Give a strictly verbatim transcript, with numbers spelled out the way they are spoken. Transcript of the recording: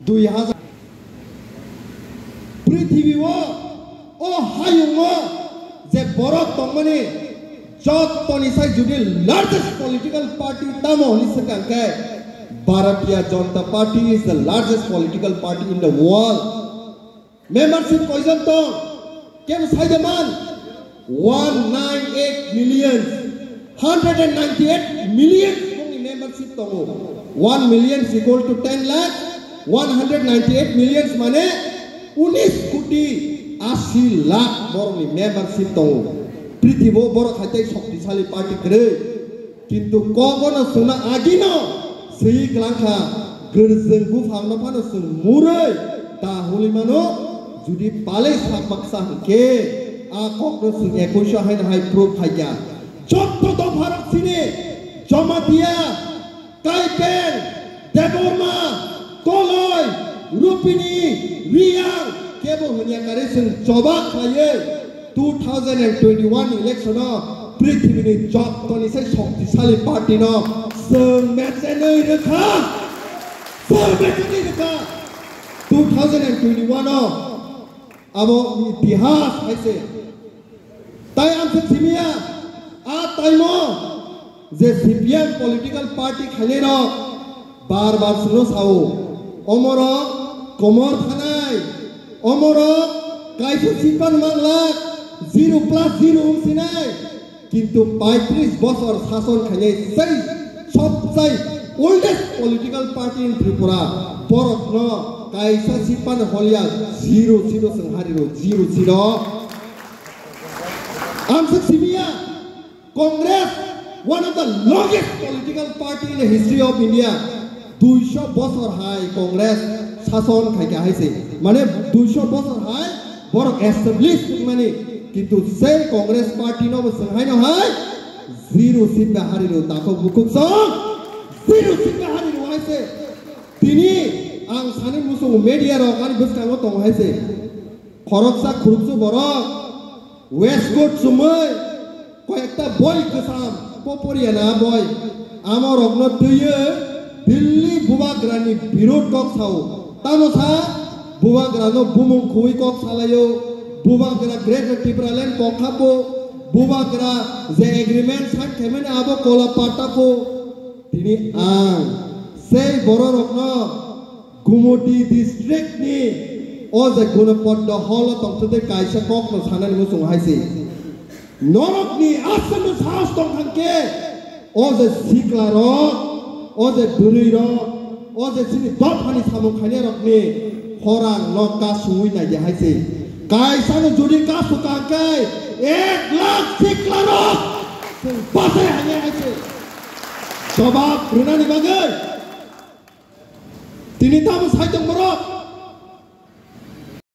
Dui hazar. Prithibi o, o hayung o je borok tongmani jottoni sai judi largest political party tamo hwnwi swkang khe, Bharatiya Janata Party is the largest political party in the world. Membership koijon tong? Kebo sai de man? One nine eight million. Hundred and ninety eight million bongni membership tongo. One million is equal to ten lakh. One hundred ninety eight million mane unis koti ashi lakh borokni membership tongo. Prithibo borok hai tei shoktisali party kwrwi. Kintu kogono chwngna agino swi kwlangkha, gwrjwng buphangno phano chwng murwi da holi mano, judi palwi sak baksa hwnkhe a kokno chwng ekuiso haino hai proof khaikha. Jotto dopharok chini Jamatia, Kaipeng, Debbarma, Koloi, Rupini, Riyang, kebo hwnya kari chwng choba khlaiwi two thousand and twenty-one election o prithibini jottoni sai shoktisali party no chwng mechenwi rwkha, chwng mechenwi rwkha. Two thousand and twenty-one o abo itihas hai se. Tai ang khe simiya, a taimo je C P M political party khainai rok bar bar suno sao, omorok komor thanai, omorok kaisa sipan manglak, zero plus zero wngsinai, kintu paitris bosor sason khainai sei sobsai oldest political party in Tripura, borokno kaisa sipan holia, zero zero swng hariro, zero zero. Amsuk simiya, Congress, one of the longest political party in the history of India. Duisho bosor hai Congress sason khaikha hai se. Mane duisho bosor hai borok establish mani, kintu sei Congress party no bo swng haino hai zero seat bai hariro, takhuk bukhuk song zero seat bai hariro hai se. Tini ang sani muchungo media rok ani bwskango tongo hai se. Khoroksa khuruksa borok waistcoat chumui koyekta boi kwcham poporia na boi. Amo rokno twiwi Delhi bubagrani birod kok sao. Tamo sa bubagrano bumung khuwi kok salaio. Bubagra Greater Tipraland kok khapo. Bubagra je agreement sign khaimani abo kola patta po. Tini ang sei bororokno Gumoti district ni o je Gunopoddo hall o tongthok tei kaisa kok no sanani muchung hai se. Norok ni aswk no sahas tong thang khe o je sikla rok, o je bwrwi rok, o je chini dophani samung khainai rok ni khorang no kasui nai di hai se. Kaisa no jodi kasu kang khe ek lakh sikla rok chwng bachai hai nai hai se. Jobab rwnani bagwi. Tini tamo sai tong borok,